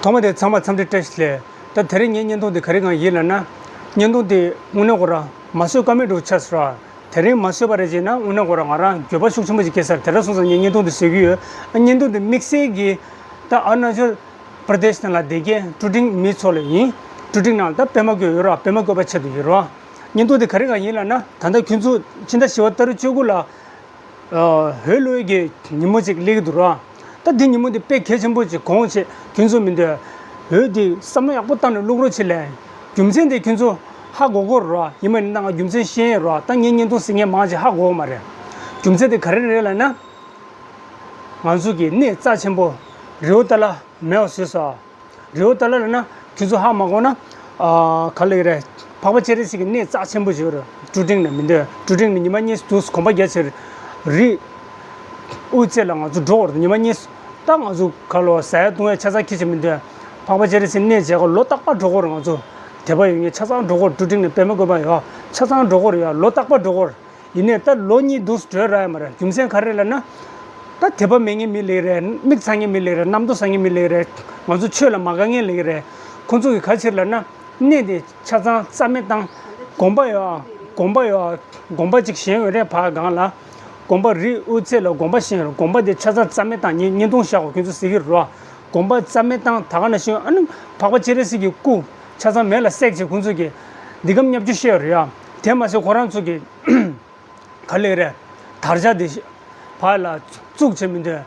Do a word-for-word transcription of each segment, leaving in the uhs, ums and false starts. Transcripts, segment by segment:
ཐོག་མ་དེ་ཚང་མ་འཚམས་འདྲི་བཀྲ་ཤིས་བདེ་ལེགས། ད་དེ་རིང་ངའི་བརྙན་ཐུང་འདི་ག་རེ་གང་ཡིན་ལབ་ན། བརྙན་ཐུང་འདི་དངོས་གནས་ཁོ་རང་མ་བཟོས་ཀ་མེད་འདྲ་ཆགས་སོང་ར། དེ་རིང་མ་བཟོས་པ་རེད་ཅེ་ན་དངོས་གནས་ཁོ་རང་ང་རང་འགྱོད་པ་ཤུགས་ཆེན་པོ་ཅིག་སྐྱེས་ས་རེད། དེ་འདྲ་སོང་ཙང་ངས་བརྙན་ཐུང་འདི་བཟོ་གི་ཡོད། ཨ་བརྙན་ཐུང་འདི་དམིགས་བསལ་གྱིས་ད་ཨ་རུ་ན་ཅལ་པར་དེཤ་ནང་ལ་བསྡད་མཁན་ཀྲུ་ཀྲིང་མི་ཚོ་ལ་ཡིན། ཀྲུ་ཀྲིང་ནང་ད་པད་མ་བཀོད་ཡོད་ར། པད་མ་བཀོད་པ་ཆེད་དུ་ཡོད་ར། བརྙན་ཐུང་འདི་ག་རེ་གང་ཡིན་ལབ་ན། ད་ལྟ་ཁྱོད་ཚོ་ཕྱི་ཟླ་བཞི་པ་ཏ་རིག་བཅུ་དགུ་ལ། འོས་བླུག་ཡས་ཀྱི་ཉིན་མོ་ཅིག་སླེབས་ཀྱི་འདུག་ར། ད་འདི་ཉིན་མོ་འདི་དཔེ་གལ་ཆེན་པོ་ཅིག་དགོངས་བྱས། ཁྱོད་ཚོ་མི་འདོད། འོས་འདི་བསམ་བློ་ཡག་པོ་བཏང་ནས་བླུག་རོགས་བྱེད་ལས། རྒྱུ་མཚན་དེ་ཁྱོད་ཚོ་ཧ་གོ་གོ་ར། ཡིན་པ་ཡིན་ན་ད་ང་རྒྱུ་མཚན་ཤེས་ཡས་ར། ད་ངའི་བརྙན་ཐུང་གཟིགས་མཁན་མང་ཆེ་ཧ་གོ་གི་མ་རེད། རྒྱུ་མཚན་དེ་ག་རེ་རེད་ལབ་ན། ང་ཚོ་གི་གནས་རྩ་ཆེན་པོ་རི་བོ་ཏཱ་ལ་མེད་པ་བཟོས་སོང་། རི་བོ་ཏཱ་ལ་ལབ་ན་ཁྱོད་ཚོ་ཧ་མ་གོ་ན། ཨ་ག་ལབ་ཀྱི་རེད། འཕགས་པ་སྤྱན་རས་གཟིགས་ཀྱི་གནས་རྩ་ཆེན་པོ་ཞིག་ཡོད་རེད། ཀྲུ་ཀྲིང་ནས་མི་འདོད། ཀྲུ་ཀྲིང་ནས་ཉི་མ་གཉིས་འདུག་གོམ་པ་རྒྱག་ཕྱིར་རི་དབུ་རྩེ་ལ་ང་ཚོ་འགྲོ་དགོས་རེད། ཉི་མ་གཉིས། ད་ང་ཚོ་ག་ལོ་ཟ་ཡ་བཏུང་ཡ་ཆ་ཚང་འཁྱེར་བྱས་མི་འདོད། འཕགས་པ་སྤྱན་རས་གཟིགས་གནས་མཇལ་ག་ལོ་རྟག་པར་འགྲོ་དགོས་རེད། ང་ཚོ་དད་པ་ཡོད་མཁན་ཆ་ཚང་འགྲོ་དགོས་རེད། ཀྲུ་ཀྲིང་ནས་པད་མ་བཀོད་པ་ཡོད་ཆ་ཚང་འགྲོ་དགོས་རེད་ཡ། ལོ་རྟག་པར་འགྲོ་དགོས་རེད། ཡིན་ནའི་ད་ལོ་གཉིས་འདུག་སེ་འགྲོ་རག་ཡ་མ་རེད། རྒྱུ་མཚན་ག་རེ་རེད་ལབ་ན། ད་དད་པ་མེད་མཁན་མི་ལེགས་རེད། མིག་ཚ་མཁན་མི་ལེགས་རེད། རྣམ་རྟོག་ཟ་མཁན་མི་ལེགས་རེད། ང་ཚོ་ཆོས་ལ་མ་དགའ་མཁན་ལེགས་རེད། ཁོང་ཚོ་གིས་ག་རེ་བྱེད་ལབ་ན། གནས་དེ་ཆ་ཚང་རྩ་མེད་བཏང་། དགོན་པ་ཡོད། དགོན་པ་ཡོད། དགོན་པ་གཅིག་བཞེངས་ཡོད་རེད། ཕར་སྒང་ལ། དགོན་པ་རི་དབུ་རྩེ་ལ་དགོན་པ་བཞེངས་ཡོད་རེད། དགོན་པ་དེ་ཆ་ཚང་རྩ་མེད་བཏང་། ངས་བརྙན་ཐུང་བཞག་གོ། ཁྱོད་ཚོ་གཟིགས་ཀྱི་རེད་བ། དགོན་པ་རྩ་མེད་བཏང་། ད་ག་ནང་བཞིན་ཨ་ནི་འཕགས་པ་སྤྱན་རས་གཟིགས་ཀྱི་སྐུ་ཆ་ཚང་མེ་ལ་བསྲེགས་བྱས་ཁོང་ཚོ་གིས་འདི་གམ་བརྙས་བཅོས་བཤད་ཡོད་རེད་ཡ། དེ་མ་ཟད་ཁོ་རང་ཚོ་གིས་ག་ལབ་རེད། དར་ཆ་དེ་ཕར་ལ་བཙུགས་བྱས་མི་འདོད།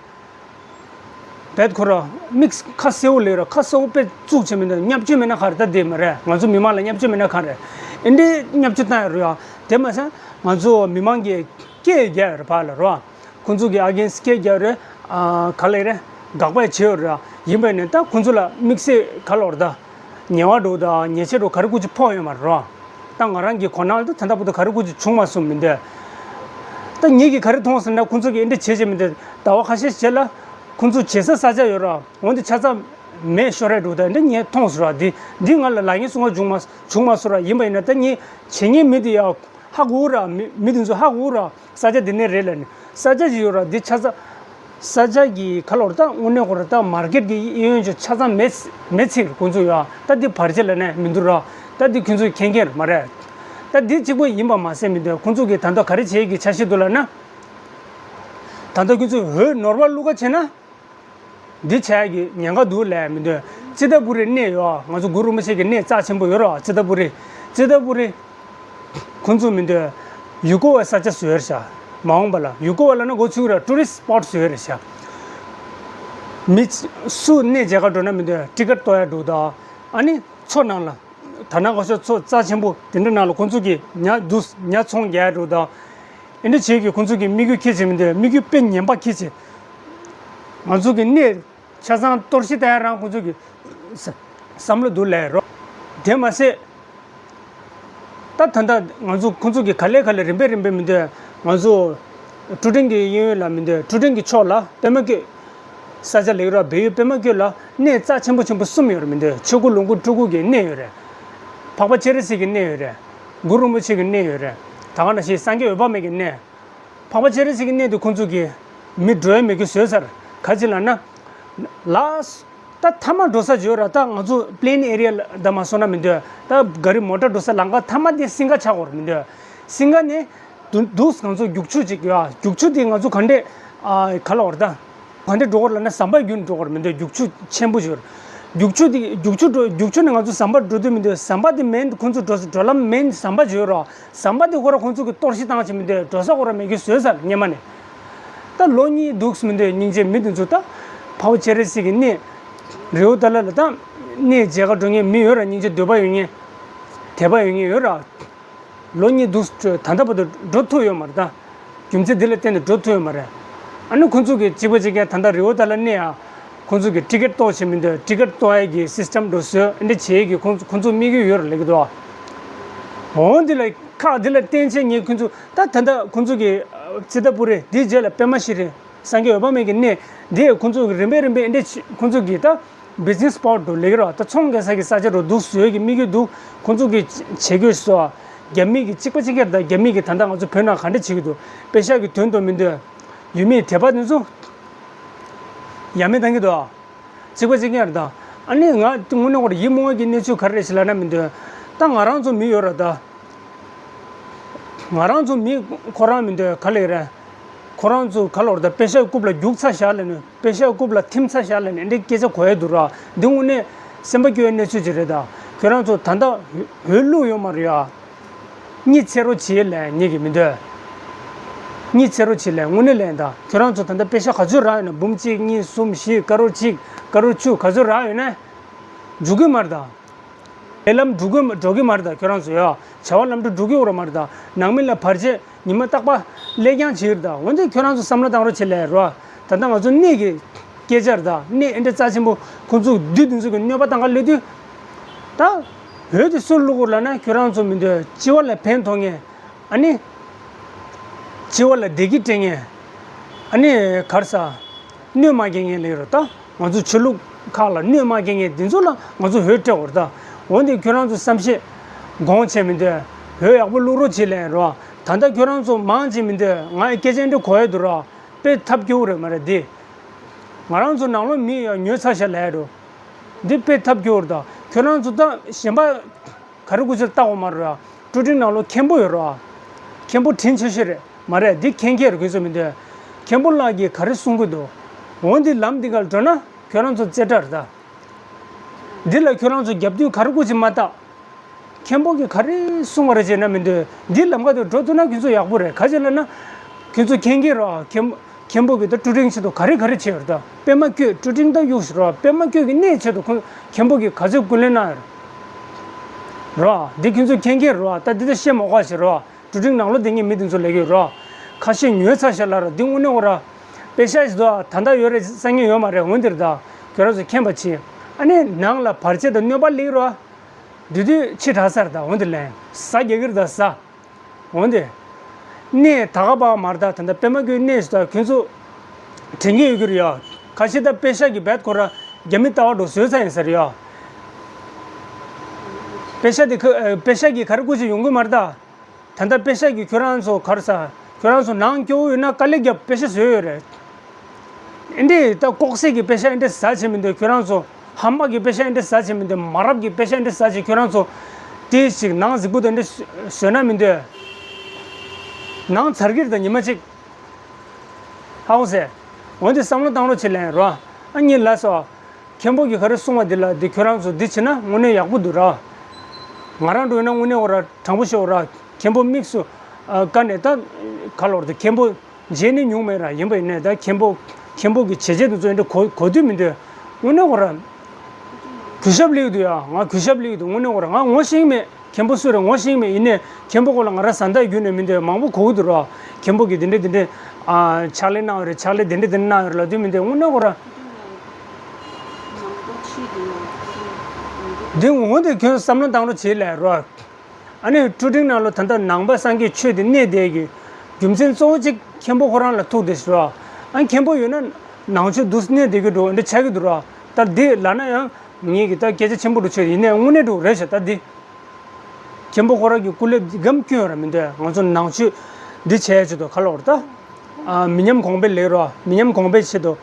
བེད་ཁོ་ར་མིག་ཁ་གསལ་པོ་ལེགས་ར། ཁ་གསལ་པོ་དཔེ་བཙུགས་བྱས་མི་འདོད། བརྙས་བཅོས་མེད་ན་ག་རེ། ད་དེ་མ་རེད། ང་ཚོ་མི་མང་ལ་བརྙས་བཅོས་མེད་ན་ག་རེ། ཨེ་འདྲའི་བརྙས་བཅོས་བཏང་ཡོད་རེད་ཡ། དེ་མ་ཟད་ང་ཚོ་མི་མང་གིས་སྐད་རྒྱག་ཡོད་རེད་ཕར་ལ་ར། ཁོང་ཚོ་གི་ཨ་གེན་སི་སི་སྐད་རྒྱག་རེད། ཨ་ག་ལབ་རེད། དགག་པ་བྱས་ཡོད་རེད། ཡིན་པ་ནས་ད་ཁོང་ཚོ་ལ་དམིགས་བསལ་ག་ལབ་རེད། ད་ཉེས་པ་འགྲོ་དང་ཉེས་ཆད་འགྲོ་ག་རེ་ཀུ་ཅི་ཕོག་ཡོད་མ་རེད། ད་ང་རང་གི་གོ་ནང་ལ་ད་ད་ལྟ་བར་དུ་ག་རེ་ཀུ་ཅི་བྱུང་མ་སོང་མི་འདུག་ད་ངེད་ཀྱིས་ག་རེ་མཐོང་ཟེར་ན། ཁོང་ཚོ་གིས་ཨེ་འདྲ་བྱེད་བྱེད་མི་འདུག་ཟླ་བ་ཁ་ཤས་རྗེས་ལ་ཁོང་ཚོ་བྱེད་ས་ས་ཆ་ཡོད་རེད། འོན་ཏེ་ཆ་ཚང་མེ་ཤོར་རེད་འགྲོ། ད་ཨེ་འདྲ་ངས་མཐོང་སོང་ར། འདི་འདི་ང་ལ་ལབ་མཁན་སུ་ཡང་བྱུང་མ་བྱུང་མ་སོང་ར། ཡིན་པ་ཡིན་ན་ད་ངས་བྱེད་མཁན་མི་དེ་ཡ། ཧ་གོ་ར། མི་མི་དེ་ཚོ་ཧ་གོ་ར། ས་ཆ་འདི་ནས་རེད་ལབ་ནས། ས་ཆ་ཅིག་ཡོད་ར། འདི་ཆ་ཚང་ས་ཆ་གི་ག་ལབ་ར། ད་དངོས་གནས་ཁོ་ར་ད་མར་ཀེད་ཀྱི་གཡས་གཡོན་ཅིག་ཆ་ཚང་མེ་མེ་ཚིག་ཁོང་ཚོ་ཡོད། ད་འདི་བར་ཆད་ལབ་ནས་མི་འདུག་ར། ད་འདི་ཁོང་ཚོས་མཁྱེན་མཁན་རེད་མ་རེད། ད་འདི་གཅིག་པོ་ཡིན་པ་མ་ཟད་མི་འདུག་ཁོང་ཚོ་གིས་ད་ལྟ་ག་རེ་བྱེད་ཀྱི་འཆར་གཞི་འདུག་ལབ་ན། ད་ལྟ་ཁོང་ཚོས་འོས་ནོར་བ་བླུག་ག་བྱེད་ན། འདི་བྱ་ཡག་གི་ཉེན་ཁ་འདུག་ལབ་མི་འདུག་ཙི་ཏ་པུ་རི་གནས་ཡོད། ང་ཚོ་གུ་རུ་རིན་པོ་ཆེ་གི་གནས་རྩ་ཆེན་པོ་ཡོད་རེད་བ། ཙི་ཏ་པུ་རི། ཙི་ཏ་པུ་རི་ཁོང་ཚོ་མི་འདུག་ཡུལ་སྐོར་བའི་ས་ཆ་བཟོས་རེད་ཤག་མ་འོངས་པ་ལ་ཡུལ་སྐོར་བ་ལབ་ན་མགོ་ཚོས་རེད། ཊུ་རི་སི་ཊི་སི་པོ་ཊི་བཟོས་རེད་ཤག་མི་སུ་གནས་མཇལ་ག་འགྲོ་ན་མི་འདུག་ཊི་ཀེ་ཊི་གཏོང་ཡ་འགྲོ་དང་། ཨ་ནི་མཚོ་ནང་ལ། ད་ནང་གོ་ཤོག་མཚོ་རྩ་ཆེན་པོ་དེ་འདྲ་ནང་ལ་ཁོང་ཚོ་གིས་ཉ་འདུག་ཉ་ཚོང་རྒྱག་འགྲོ་དང་། ཨེ་འདྲ་བྱེད་ཀྱི་ཁོང་ཚོ་གིས་དམིགས་ཡུལ་འཁྱེར་བྱེད་མི་འདུག་དམིགས་ཡུལ་དཔེ་ངན་པ་འཁྱེར་བྱེད། ང་ཚོ་གི་གནས་ཆ་ཚང་གཏོར་བཤིག་བཏང་ཡ་རང་ཁོང་ཚོ་གི་ས་བསམ་བློ་འདུག་ལས་རོགས། དེ་མ་ཟད། ད་ད་ལྟ་ང་ཚོ་ཁོང་ཚོ་གི་ག་ལེ་ག་ལེ་རིམ་པས་རིམ་པས་མི་འདུག་ང་ཚོ་ཀྲུ་ཀྲིང་གི་གཡས་གཡོན་ལ་མི་འདུག་ཀྲུ་ཀྲིང་གི་ཕྱོགས་ལ་པད་མ་བཀོད། ས་ཆ་ལེགས་ར། བལ་ཡུལ་པད་མ་བཀོད་ལ་གནས་རྩ་ཆེན་པོ་ཆེན་པོ་གསུམ་ཡོད་རེད་མི་འདུག་ཆོས་སྐུ་ལོངས་སྐུ་སྤྲུལ་སྐུ་གི་གནས་ཡོད་རེད། འཕགས་པ་སྤྱན་རས་གཟིགས་ཀྱི་གནས་ཡོད་རེད། གུ་རུ་རིན་པོ་ཆེ་གི་གནས་ཡོད་རེད། ད་ག་ནང་བཞིན་སངས་རྒྱས་འོད་དཔག་མེད་ཀྱི་གནས། འཕགས་པ་སྤྱན་རས་གཟིགས་ཀྱི་གནས་དེ་ཁོང་ཚོ་གིས་མི་འགྲོ་ཡ་མེད་རྒྱུ་བཟོས་ཚར། ག་ཅི་ལབ་ན། ལཱསི། ད་མཐའ་མ་འགྲོ་ས་ཡོད་ར། ད་ང་ཚོ་པི་ལེན་ཨེ་རི་ཡ་ལ་ད་མ་སོང་ན་མི་འདུག་ད་ག་རི་མོ་ཊ་འགྲོ་ས་ལམ་ཁ་མཐའ་མ་དེ་སིང་ག་ཆགས་ཀྱི་ཡོད་རེད་མི་འདུག་སིང་ག་ནས་དུ་འདུག་ང་ཚོ་རྒྱུག་ཆུ་ཅིག་ཡོད། རྒྱུག་ཆུ་དེ་ང་ཚོ་ག་འདྲས་ཨ་ག་ལབ་དགོས་རེད་ད། ག་འདྲས་འགྲོ་དགོས་རེད་ལབ་ན་ཟམ་པ་བརྒྱུད་ནས་འགྲོ་དགོས་རེད་མི་འདུག་རྒྱུག་ཆུ་ཆེན་པོ་ཅིག་ཡོད་རེད། རྒྱུག་ཆུ་དེ་རྒྱུག་ཆུ་འགྲོ་རྒྱུག་ཆུ་ནས་ང་ཚོ་ཟམ་པ་འགྲོ་དུས་མི་འདུག་ཟམ་པ་དེ་མེན་ཁོང་ཚོ་འགྲོ་འགྲོ་ལམ་མེན་ཟམ་པ་ཅིག་ཡོད་རེད། ཟམ་པ་དེ་ཁོ་རང་ཁོང་ཚོ་གིས་གཏོར་བཤིག་བཏང་བྱས་མི་འདུག་འགྲོ་ས་ཁོ་རང་མེད་རྒྱུ་བཟོས་ཚར་སྔོན་མ་ནས། ད་ལོ་གཉིས་འདུག་མི་འདུག་སྙིང་རྗེ། མི་དེ་ཚོ་ད་འཕགས་པ་སྤྱན་རས་གཟིགས་ཀྱི་གནས་རི་བོ་ཏཱ་ལ་ལ་ད་གནས་མཇལ་ག་འགྲོ་མཁན་མི་ཡོད་ར། སྙིང་རྗེ་འདོད་པ་ཡོད་མཁན་དད་པ་ཡོད་མཁན་ཡོད་ར། ལོ་གཉིས་འདུག་ད་ལྟ་བར་དུ་འགྲོ་ཐུབ་ཡོད་མ་རེད་ད། རྒྱུ་མཚན་འདི་ལ་བརྟེན་ནས་འགྲོ་ཐུབ་ཡོད་མ་རེད། ཨ་ནི་ཁོང་ཚོ་གིས་གཅིག་པ་གཅིག་རྐྱང་ད་ལྟ་རི་བོ་ཏཱ་ལ་གནས་ཡ། ཁོང་ཚོ་གིས་ཊི་ཀེ་ཊི་གཏོང་བྱེད་མི་འདོད། ཊི་ཀེ་ཊི་གཏོང་ཡ་གི་སིས་ཊམ་འགྲོ་བཟོས་འདི་བྱེད་ཀྱི་ཁོང་ཁོང་ཚོ་དམིགས་ཡུལ་ཡོད་རེད་ལབ་ཀྱི་འདུག་འོ་འདི་ལ་ཁག་འདི་ལ་བརྟེན་བྱས་ངས་ཁོང་ཚོ་ད་ད་ལྟ་ཁོང་ཚོ་གིས་ཙི་ཏ་པུ་རི་འདི་རྗེས་ལ་པད་མ་ཤི་རི། སངས་རྒྱས་འོད་དཔག་མེད་ཀྱི་གནས་འདི་ཁོང་ཚོ་གིས་རིམ་པས་རིམ་པས་འདི་ཁོང་ཚོ་གིས་ད་བི་ཛི་ནེ་སི་སི་པོ་ཊི་འདྲ་ལེགས་ར། ད་ཚོང་རྒྱག་ས་གི་ས་ཆ་འདྲ་འདུག་བཟོ་ཡ་གི་དམིགས་ཡུལ་འདུག་ཁོང་ཚོ་གིས་བྱེད་དགོས་སོ། རྒྱ་མི་གིས་གཅིག་པ་གཅིག་རྐྱང་ད་རྒྱ་མི་གིས་ད་ལྟ་ང་ཚོ་བོད་ནང་ག་འདྲ་བྱེད་ཀྱི་འདུག་པེ་ཤག་གི་དོན་དུ་མི་འདོད། ཡུལ་མིའི་དད་པ་འདི་ཚོ་ཡ་མེད་བཏང་གི་འདུག་གཅིག་པ་གཅིག་རྐྱང་རེད་ད། ཨ་ནི་ང་དངོས་གནས་ཁོ་ར་ཡིད་སྨོན་གྱི་གནས་ཚུལ་ག་རེ་རེད་ཟེར་ལབ་ན་མི་འདོད། ད་ང་རང་ཚོ་མི་ཡོད་ར་ད། ང་རང་ཚོ་མི་ཁོ་རང་མི་འདོད་ག་ལེ་རེད། ཁོ་རང་ཚོ་ག་ལོར་ད་པེ་ཤ་རྐུབ་ལ་རྒྱུག་ཚ་བཞག་ལབ་ནས། པེ་ཤ་རྐུབ་ལ་ཐིམ་ཚ་བཞག་ལབ་ནས་འདི་སྐད་ཆ་གོ་ཡ་འདུག་ར། འདི་དངོས་གནས་སེམས་པ་སྐྱོ་བའི་གནས་ཚུལ་ཅིག་རེད་ད། ཁྱོད་རང་ཚོ་ད་ལྟ་འོས་བླུག་ཡོད་མ་རེད་ཡ། གཉིད་ཚེ་རོ་བྱེད་ལས་ཉིད་ཀྱི་མི་འདོད། གཉིད་ཚེ་རོ་བྱེད་ལས་དངོས་གནས་ལས་ད། ཁྱོད་རང་ཚོ་ད་ལྟ་པེ་ཤ་ག་ཚོད་རག་ཡོད་ན། འབུམ་གཅིག་གཉིས་གསུམ་བཞི་ཀ་རོར་གཅིག་ཀ་རོར་བཅུ་ག་ཚོད་རག་ཡོད་ན། འཇུག་གི་མ་རེད་ད། ལས་ལམ་འགྲོ་གི་འགྲོ་གི་མ་རེད་ད། ཁྱོད་རང་ཚོ་ཡ། བྱ་བ་ལམ་འགྲོ་འགྲོ་གི་ཡོད་ར་མ་རེད་ད། ནང་མི་ལ་བར་ཆད་ཉི་མ་རྟག་པ་ཀླད་རྐྱང་བྱེད་ཀྱི་རེད་ད། འོན་ཏེ་ཁྱོད་རང་ཚོ་བསམ་བློ་བཏང་རོགས་བྱེད་ལས་རོ། ད་ལྟ་ང་ཚོ་གནས་ཀྱི་སྐད་ཆ་རེད་ད། གནས་ཨེ་འདྲ་རྩ་ཆེན་པོ་ཁོང་ཚོ་བདུད་དེ་ཚོ་གི་གནོད་པ་བཏང་ག་སླེབས་དུས། ད་འོས་དེ་སུར་བླུག་དགོས་ལབ་ན་ཁྱོད་རང་ཚོ་མི་འདོད། སྤྱི་བ་ལ་ཕན་ཐོགས་མཁན། ཨ་ནི། སྤྱི་བ་ལ་བདེ་སྐྱིད་སྤྲད་མཁན། ཨ་ནི་ག་རེ་ཟ། གནོད་མ་སྐྱེལ་མཁན་ལས་རོ་ད། ང་ཚོ་ཆོས་ལུགས་ཁག་ལ་གནོད་མ་སྐྱེལ་མཁན་དེ་ཚོ་ལ་ང་ཚོ་འོས་སྤྲད་དགོས་རེད་ད། འོན་ཏེ་ཁྱོད་རང་ཚོ་བསམ་ཤེས་དགོངས་བྱས་མི་འདོད། འོས་ཡག་པོ་བླུག་རོགས་བྱེད་ལབ་རོ། ད་ལྟ་ཁྱོད་རང་ཚོ་མང་ཆེ་མི་འདོད། ང་སྐད་ཆ་འདི་གོ་ཡ་འདུག་རོ། དཔེ་ཐབས་སྐྱོ་བོ་རེད་མ་རེད་འདི། ང་རང་ཚོ་ནང་ལོགས་མི་ཡ་ཉོས་ཚར་ཤག་ལབ་ཡ་འགྲོ། འདི་དཔེ་ཐབས་སྐྱོ་བོ་རེད་ད། ཁྱོད་རང་ཚོ་ད་གཞན་པ་ག་རེ་དགོས་ཚུལ་བལྟ་དགོས་མ་རེད་ཡ། ཀྲུ་ཀྲིང་ནང་ལོགས་མཁན་པོ་ཡོད་རོ། མཁན་པོ་དྲིན་ཆེ་ཤོས་རེད་མ་རེད། འདི་མཁྱེན་མཁན་རེད། ཁོ་ཚོ་མི་འདོད། མཁན་པོ་ལགས་ཀྱིས་ག་རེ་གསུང་གི་འདུག་འོ་འདི་ལམ་འདི་གར་འགྲོ་ན་ཁྱོད་རང་ཚོ་རྩེ་གྲ་རེད་ད། འདི་ལ་ཁྱོད་རང་ཚོ་རྒྱབ་མདུན་ག་རེ་དགོས་ཅིག་མ་བལྟ། མཁན་པོ་གིས་ག་རེ་གསུང་བ་རེད་ཅེ་ན་མི་འདོད། འདི་ལམ་ཁ་དུ་འགྲོ་ཐུབ་ན་ཁྱོད་ཚོ་ཡག་པོ་རེད། ག་ཅེ་ལབ་ན། ཁྱོད་ཚོ་མཁྱེན་གྱི་རོ། མཁན་མཁན་པོ་གིས་ད་ཀྲུ་ཀྲིང་ཆེད་དུ་ག་རེ་ག་རེ་བྱས་ཡོད་རེད་ད། པད་མ་བཀོད་ཀྲུ་ཀྲིང་ད་གཡུགས་ཤིག་རོ། པད་མ་བཀོད་ཀྱི་གནས་ཆེད་དུ་ཁོ་མཁན་པོ་གིས་ག་ཚོད་སྐུ་ལས་གནང་ཡོད་རོ། འདི་ཁྱོད་ཚོ་མཁྱེན་གྱི་རོ། ད་འདི་ད་བཤད་མ་དགོས་ཤིག་རོ། ཀྲུ་ཀྲིང་ནང་ལོགས་དེ་ངས་མི་དེ་ཚོ་ལས་ཀྱི་རོ། ཁ་ཤས་ཉོས་ཚར་ཤག་ལབ་རོ། འདི་དངོས་གནས་འོ་ར། པེ་ཤ་ཞིག་ད་ད་ལྟ་ཡོད་རེད་བསམ་མཁན་ཡོད་མ་རེད། འོན་ཏེ་རེད་ད། ཁྱོད་རང་ཚོ་མཁྱེན་པ་བྱེད། ཨ་ནི་ནང་ལ་བར་ཆད་དང་གནོད་པ་སླེབས་རོ། དེ་དུས་ཕྱི་དྲག་ས་རེད་ད། འོན་ཏེ་ལན་ཟ་རྒྱག་གི་རེད་ད་ཟ། འོན་ཏེ། གནས་ད་ག་པ་མ་རེད་ད། ད་ལྟ་པད་མ་བཀོད་གནས་སུ་ད་ཁྱོད་ཚོ་དྲན་གྱི་ཡོད་ཀྱི་རེད་ཡ། ཁ་ཤས་ད་པེ་ཤ་གི་བེད་ཁོ་ར་རྒྱ་མི་ལྟ་བ་འགྲོ་བཟོས་ཚར་ཡིན་ས་རེད་ཡ། པེ་ཤ་དེ་ཁ་པེ་ཤ་གི་ག་རེ་དགོས་ཅིག་ཡོང་གི་མ་རེད་ད། ད་ལྟ་པེ་ཤ་གི་ཁྱོད་རང་ཚོ་ག་རེ་ཟ། ཁྱོད་རང་ཚོ་ནང་སྐྱོ་བོ་ཡོད་ན་དཀའ་ལས་རྒྱབ། པེ་ཤ་བཟོས་ཡོད་རེད། ཨེ་འདྲས་ད་ལྐོག་ཟས་ཀྱི་པེ་ཤ་ཨེ་འདྲས་ཟ་བྱེད་མི་འདོད། ཁྱོད་རང་ཚོ་ཧམ་པ་གི་པེ་ཤ་ཨེ་འདྲས་ཟ་བྱེད་མི་འདོད། མ་རབས་ཀྱི་པེ་ཤ་ཨེ་འདྲས་ཟ་བྱེད། ཁྱོད་རང་ཚོ་དེ་ཞིག་ནང་གཟིགས་པོ་དེ་འདྲས་བཟོས་ན་མི་འདོད། ནང་ཚར་གྱི་རེད་ད་ཉི་མ་གཅིག་ཧ་གོ་སོང་། འོན་ཏེ་བསམ་བློ་བཏང་རོགས་བྱེད་ལན་རོ། ཨ་ནི་ལགས་སོ། མཁན་པོ་གིས་ག་རེ་གསུངས་པ་འདི་ལ་འདི་ཁྱོད་རང་ཚོ་འདི་བྱེད་ན་དངོས་གནས་ཡག་པོ་འདུག་ར། ང་རང་འགྲོ་ཡིན་ན་དངོས་གནས་འོ་ར་དྲང་པོ་ཤོད་ར། མཁན་པོ་དམིགས་སུ་ཨ་བཀར་ནས་ད་ག་ལོར་དུ་མཁན་པོ་མཇལ་ནི་ཉུང་མེད་ར། ཡིན་པ་ཡིན་ནས་ད་མཁན་པོ་མཁན་པོ་གི་བྱས་རྗེས་དེ་ཚོ་འདི་གོ་གོ་དུས་མི་འདོད། དངོས་གནས་འོ་ར་གུས་ཞབས་སླེབས་འདུག་ཡ། ང་གུས་ཞབས་སླེབས་འདུག་དངོས་གནས་འོ་ར་ང་ངོ་ཤེས་ཀྱི་མེད། མཁན་པོ་སུ་རེད་ངོ་ཤེས་མེད། ཡིན་ནའི་མཁན་པོ་སྐོར་ལ་ང་རང་བཟའ་ཟླ་བརྒྱུད་ནས་མི་འདོད་མང་པོ་གོ་གི་འདུག་ར། མཁན་པོ་གིས་འདི་འདྲ་འདི་འདྲ་ཨ་ཕྱག་ལས་གནང་ཡོད་རེད། ཕྱག་ལས་འདི་འདྲ་འདི་འདྲ་གནང་ཡོད་རེད་ལབ་དུས་མི་འདོད་དངོས་གནས་ཁོ་ར། འདི་འོང་དེ་ཁྱོད་བསམ་བློ་བཏང་རོགས་བྱེད་ལབ་ར། ཨ་ནི་ཀྲུ་ཀྲིང་ནང་ལོ་ད་ལྟ་ནང་པ་སངས་རྒྱས་ཆོས་འདི་གནས་བསྡད་ཀྱི་རྒྱུ་མཚན་གཙོ་བོ་གཅིག་མཁན་པོ་ཁོ་རང་ལ་ཐུག་བསྡད་ཤག་ར། ཨ་མཁན་པོ་ཡོད་ན་ནང་ཆོས་འདུག་གནས་བསྡད་ཀྱི་འགྲོ་འདི་ཆགས་ཀྱི་འདུག་ར། ད་འདི་ལབ་ན་ཡང་ངེད་ཀྱི་ད་སྐད་ཆ་ཆེན་པོ་འགྲོ་ཆོག་ཡིན་ནའི་དངོས་གནས་འགྲོ་རེད་ཤག་ད་འདི། མཁན་པོ་ཁོ་རང་གི་སྐུ་ལས་འདི་གམ་སྐྱོན་ར་མི་འདུག་ང་ཚོ་ནང་ཆོས་འདི་བྱས་ཆེད་དུ་ཁ་ལོག་རེད་ད། ཨ་མི་ཉམས་གོང་འཕེལ་ལས་རོ། མི་ཉམས་གོང་འཕེལ་ཆེད་དུ་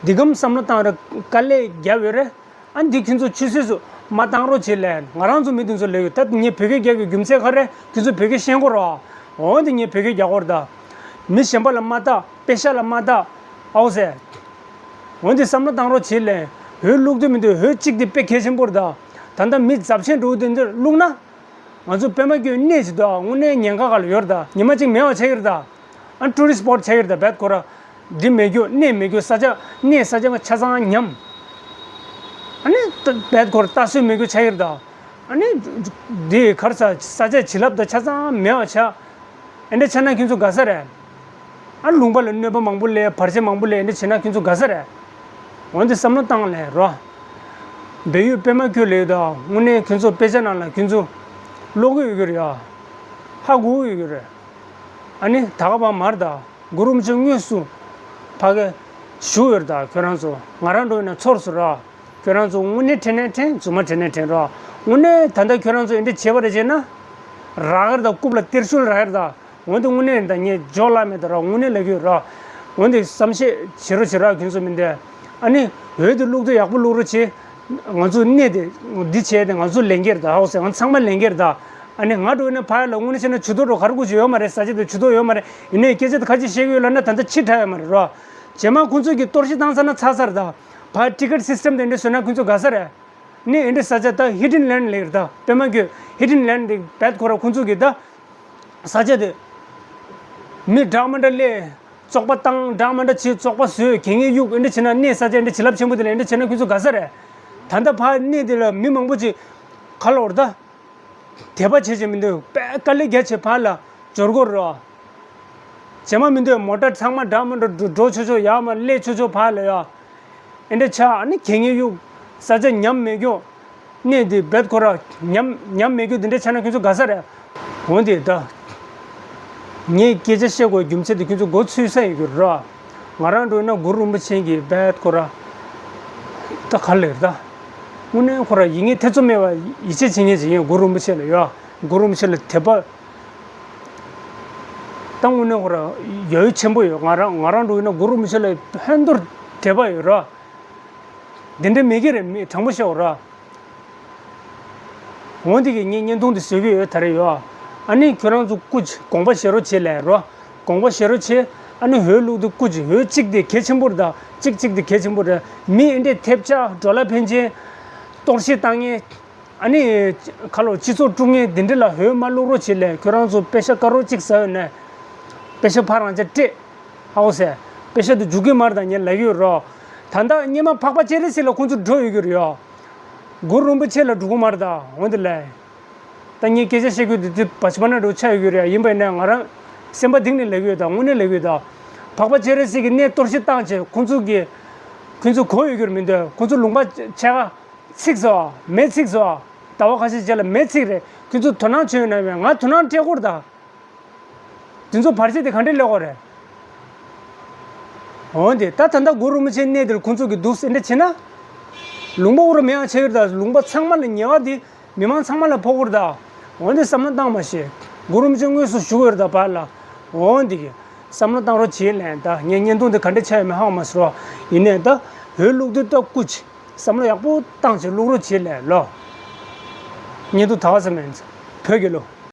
འདི་གམ་བསམ་བློ་བཏང་ར་དཀའ་ལས་རྒྱབ་ཡོད་རེད། ཨ་འདི་ཁྱོད་ཚོ་ཆུད་ཟོས་སུ་མ་བཏང་རོགས་བྱེད་ལས། ང་རང་ཚོ་མི་དེ་ཚོ་ལས་ཡོད་ད། ངས་བོད་སྐད་རྒྱག་གི་རྒྱུ་མཚན་ག་རེ། ཁྱོད་ཚོ་བོད་སྐད་ཤེས་དགོས་རོ། འོ་འདི་ངས་བོད་སྐད་རྒྱག་གོ་རེད་ད། མི་གཞན་པ་ལ་མ་བལྟ། པེ་ཤ་ལ་མ་བལྟ། ཨའོ་ཟེར། འོན་ཏེ་བསམ་བློ་བཏང་རོགས་བྱེད་ལས། འོས་བླུག་འདོད་མི་འདོད། འོས་གཅིག་དེ་དཔེ་གལ་ཆེན་པོ་རེད་ད། ད་ལྟ་མི་རྫབ་ཆེན་འགྲོ་འདི་འདིར་བླུག་ན། ང་ཚོ་པད་མ་བཀོད་གནས་ཅིག་འདུག་ཨ། དངོས་གནས་ཉེན་ཁ་ག་ལ་ཡོད་རེད་ད། ཉི་མ་གཅིག་མེད་པ་ཆགས་ཀྱི་རེད་ད། ཨ་ཊུ་རི་སི་སི་པོ་ཊི་ཆགས་ཀྱི་རེད་ད། བེད་ཁོ་ར། འདི་མེད་རྒྱུ་གནས་མེད་རྒྱུ་ས་ཆ་གནས་ས་ཆ་ཆ་ཚང་ཉམས། ཨ་ནི་བེད་ཁོ་ར་ལྟ་སྲོལ་མེད་རྒྱུ་ཆགས་ཀྱི་རེད་ད། ཨ་ནི་འདི་གར་ས་ས་ཆ་བྱིན་རླབས་ད་ཆ་ཚང་མེད་པ་ཆགས། ཨེ་འདྲ་ཆགས་ན་ཁྱོད་ཚོ་དགའ་ས་རེད། ཨ་ལུང་པ་ལ་གནོད་པ་མང་པོ་ལས་བར་ཆད་མང་པོ་ལས་ཨེ་འདྲ་བྱས་ན་ཁྱོད་ཚོ་དགའ་ས་རེད། འོན་ཏེ་བསམ་བློ་བཏང་ལས་རོ། བལ་ཡུལ་པད་མ་ཁྱོད་ལས་ད་དངོས་གནས་ཁྱོད་ཚོ་དཔེ་ཆ་ནང་ལ་ཁྱོད་ཚོ་ཀློག་གི་ཡོད་ཀྱི་རེད་ཨ། ཧ་གོ་གི་ཡོད་ཀྱི་རེད། ཨ་ནི་ད་ག་བ་མར་ད་གུ་རུ་རིན་པོ་ཆེ་དངོས་སུ་ཕ་གི་བཞུགས་ཡོད་རེད་ད། ཁྱོད་རང་ཚོ་ང་རང་འགྲོ་ཡིན་ན་ཚོར་སོང་ར། ཁྱོད་རང་ཚོ་དངོས་གནས་དྲན་ནས་དྲན། རྫུན་མ་དྲན་ནས་དྲན་རོགས། དངོས་གནས་ད་ལྟ་ཁྱོད་རང་ཚོ་འདི་འདྲ་བྱས་པ་རེད་བྱས་ན། རག་གི་རེད་ད། རྐུབ་ལ་སྟེར་ཤུལ་རག་གི་རེད་ད། འོན་ཏེ་དངོས་གནས་ད་ངས་འཇོག་ལ་མེད་ད་ར། དངོས་གནས་ལབ་ཀྱི་ཡོད་ར། འོན་ཏེ་བསམ་ཤེས་བྱེད་རོགས་བྱེད་རོགས་ཁྱོད་ཚོ་མི་འདི། ཨ་ནི་འོས་དེ་བླུག་དུས་ཡག་པོ་བླུག་རོགས་བྱེད། ང་ཚོ་གནས་དེ་འདི་བྱས་ཏེ་ང་ཚོ་ལས་འགན་རེད་ད། ཧ་གོ་སོང་། ང་ཚང་མ་ལས་འགན་རེད་ད། ཨ་ནི་ང་འགྲོ་ཡིན་ན་ཕ་ཡ་ལ་དངོས་གནས་བྱས་ན་ཇུས་གཏོགས་འགྲོ་ག་རེ་དགོས་ཀྱི་ཡོད་མ་རེད། ས་ཆ་དེ་ཇུས་གཏོགས་ཡོད་མ་རེད། ཡིན་ནའི་སྐད་ཆ་དེ་ཁ་ཅིག་བཤད་ཀྱི་ཡོད་ལབ་ན་ད་ལྟ་ཕྱིར་དྲག་ཡོད་མ་རེད་རོ། རྗེས་མ་ཁོང་ཚོས་ཀྱི་གཏོར་བཤིག་བཏང་ཚར་ན་ཚར་ཚར་ད། ཕ་ཊི་ཀེ་ཊི་སི་སི་ཊམ་དེ་འདྲ་བཟོས་ན་ཁོང་ཚོ་དགའ་ས་རེད། ནི་ཨེ་འདྲ་ས་ཆ་ད་ཧི་ཌེན་ལེན་ལེགས་རེད་ད། དཔེ་མ་གྱོད་ཧི་ཌེན་ལེན་ལེགས་བེད་ཁོ་ར་ཁོང་ཚོས་ཀྱི་ད། ས་ཆ་དེ་མི་འདྲ་མི་འདྲ་སླེབས། བཙོག་པ་བཏང་འདྲ་མི་འདྲ་བྱེད། བཙོག་པ་བཟོས། གད་སྙིགས་གཡུག་ཨེ་འདྲ་བྱེད་ན། གནས་ས་ཆ་ཨེ་འདྲ་བྱེད་རླབས་ཆེན་པོ་དེ་ལ་ཨེ་འདྲ་བྱེད་ན་ཁོང་ཚོ་དགའ་ས་རེད། ད་ལྟ་ཕར་གནས་དེ་ལ་མི་མང་པོ་ཅིག་ག་ལོར་ད། དད་པ་བྱེད་བྱེད་མི་འདུག་དཔེ་དཀའ་ལས་རྒྱ་ཆེ་ཕར་ལ་འབྱོར་དགོས་རོ། རྗེས་མ་མི་འདུག་མོ་ཊ་ཚང་མ་འདྲ་མི་འདྲ་འགྲོ་འགྲོ་ཆོག་ཆོག་ཡར་མར་སླེབས་ཆོག་ཆོག་ཕར་ལ་ཡ། ཨེ་འདྲ་ཆགས། ཨ་ནི་གད་སྙིགས་གཡུག་ས་ཆ་ཉམས་མེད་རྒྱུ། གནས་འདི་རྦད་ཁོ་ར་ཉམས་ཉམས་མེད་རྒྱུ་འདི་འདྲ་ཆགས་ན་ཁྱོད་ཚོ་དགའ་ས་རེད། འོན་ཏེ་ད། ངས་སྐད་ཆ་བཤད་དགོས་རྒྱུ་མཚན་དེ་ཁྱོད་ཚོ་མགོ་ཚོས་ས་ཡོད་རྒྱུ་རེད། ང་རང་འགྲོ་ན་གུ་རུ་རིན་པོ་ཆེ་གི་རྦད་ཁོ་ར། ད་ག་ལེར་ད། དངོས་གནས་ཁོ་ར་ཡིད་ངེས་ཐེ་ཚོམ་མེད་པ་ཡིད་ཆེས་བྱེད་མཁན་ཅིག་ཡིན། གུ་རུ་རིན་པོ་ཆེ་ལ་ཡོད། གུ་རུ་རིན་པོ་ཆེ་ལ་དད་པ། ད་དངོས་གནས་ཁོ་ར་ཡ་ཡོད་ཆེན་པོ་ཡོད། ང་རང་ང་རང་འགྲོ་ཡིན་ན་གུ་རུ་རིན་པོ་ཆེ་ལ་ཕན་ཐོགས་དད་པ་ཡོད་ར། འདི་འདྲ་མེད་ཀྱི་རེད། མི་དྲང་པོ་བཤད་ར། འོན་ཏེ་གི་ངས་བརྙན་ཐུང་འདི་བཟོ་གི་ཡོད་ད་རེ་ཡོད། ཨ་ནི་ཁྱོད་རང་ཚོ་སྐུ་མཁྱེན་དགོངས་པ་བཞེས་རོགས་བྱེད་ལབ་རོ། དགོངས་པ་བཞེས་རོགས་བྱེད། ཨ་ནི་འོས་བླུགས་དུས་སྐུ་མཁྱེན་འོས་གཅིག་དེ་གལ་ཆེན་པོ་རེད་ད། གཅིག་གཅིག་དེ་གལ་ཆེན་པོ་རེད། མི་ཨེ་འདྲས་ཐེབས་ཆག་འགྲོ་ལ་ཕན་ཆེན། གཏོར་བཤིག་བཏང་མཁན། ཨ་ནི་ཁ་ལོ་སྤྱི་ཚོགས་དཀྲུག་མཁན་འདི་འདྲ་ལ་འོས་མ་བླུགས་རོགས་བྱེད་ལབ། ཁྱོད་རང་ཚོ་པེ་ཤ་དཀར་རོ་གཅིག་ཟ་ཡོད་ན། པེ་ཤ་ཕར་རང་ཅག་སྤྲད། ཧ་གོ་སོང་། པེ་ཤ་དེ་འཇུག་གི་མ་རེད་ད། ངས་ལབ་ཡོད་རོ། ད་ལྟ་སྔོན་མ་འཕགས་པ་སྤྱན་རས་གཟིགས་ལ་ཁོང་ཚོ་འགྲོ་ཡོད་ཀྱི་རེད་ཡ། གུ་རུ་རིན་པོ་ཆེ་ལ་འགྲོ་གི་མ་རེད་ད། འོན་ཏེ་ལབ། ད་ངས་སྐད་ཆ་བཤད་རྒྱུ་དེ་དེ་བ་ཆ་མ་ན་འགྲོ་ཆ་ཡོད་ཀྱི་རེད་ཡ། ཡིན་པ་ཡིན་ན་ང་རང་སེམས་པ་གཏིང་ནས་ལབ་ཡོད་ད། དངོས་གནས་ལབ་ཡོད་ད། འཕགས་པ་སྤྱན་རས་གཟིགས་ཀྱི་གནས་གཏོར་བཤིག་བཏང་བྱས་ཁོང་ཚོ་གི། ཁོང་ཚོ་གོ་ཡོད་ཀྱི་རེད་མི་འདུག་ཁོང་ཚོ་ལུང་པ་ཕྱེད་ཀ་ཚིག་སོ། མེ་ཚིག་སོ། ཟླ་བ་ཁ་ཤས་རྗེས་ལ་མེ་ཚིག་རེད། ཁྱོད་ཚོ་དོ་སྣང་བྱོས་ཡོད་ན་མེད། ང་དོ་སྣང་སྤྲད་དགོས་རེད་ད། དེ་ཚོ་བར་ཆད་དེ་ག་འདྲས་སླེབས་དགོས་རེད། འོན་ཏེ་ད་ད་ལྟ་གུ་རུ་རིན་པོ་ཆེ་གནས་དེར་ཁོང་ཚོ་གི་འདུག་སེ་འདྲ་བྱེད་ན། ལུང་པ་འུ་རུ་མེད་ཡང་ཆགས་ཀྱི་རེད་ད། ལུང་པ་ཚང་མ་ལ་ཉེས་པ་དེ་མི་མང་ཚང་མ་ལ་ཕོག་གི་རེད་ད། འོན་ཏེ་བསམ་བློ་བཏང་མ་ཤེས། གུ་རུ་རིན་པོ་ཆེ་དངོས་སུ་བཞུགས་ཡོད་རེད་ད་བར་ལ། འོན་ཏེ་གི་བསམ་བློ་བཏང་རོགས་བྱེད་ལན་ད། ངས་བརྙན་ཐུང་འདི་ག་འདྲས་ཆགས་ཡོད་མེད་ཧ་གོ་མ་སོང་རོགས། ཡིན་ནའི་ད་འོས་བླུགས་དུས་ད་སྐུ་མཁྱེན་བསམ་བློ་ཡག་པོ་བཏང་བྱས་བླུགས་རོགས་བྱེད་ལན་ལོ། བརྙན་ཐུང་ད་ག་ཙམ་ཡིན། བོད་ཀྱི་ལོ།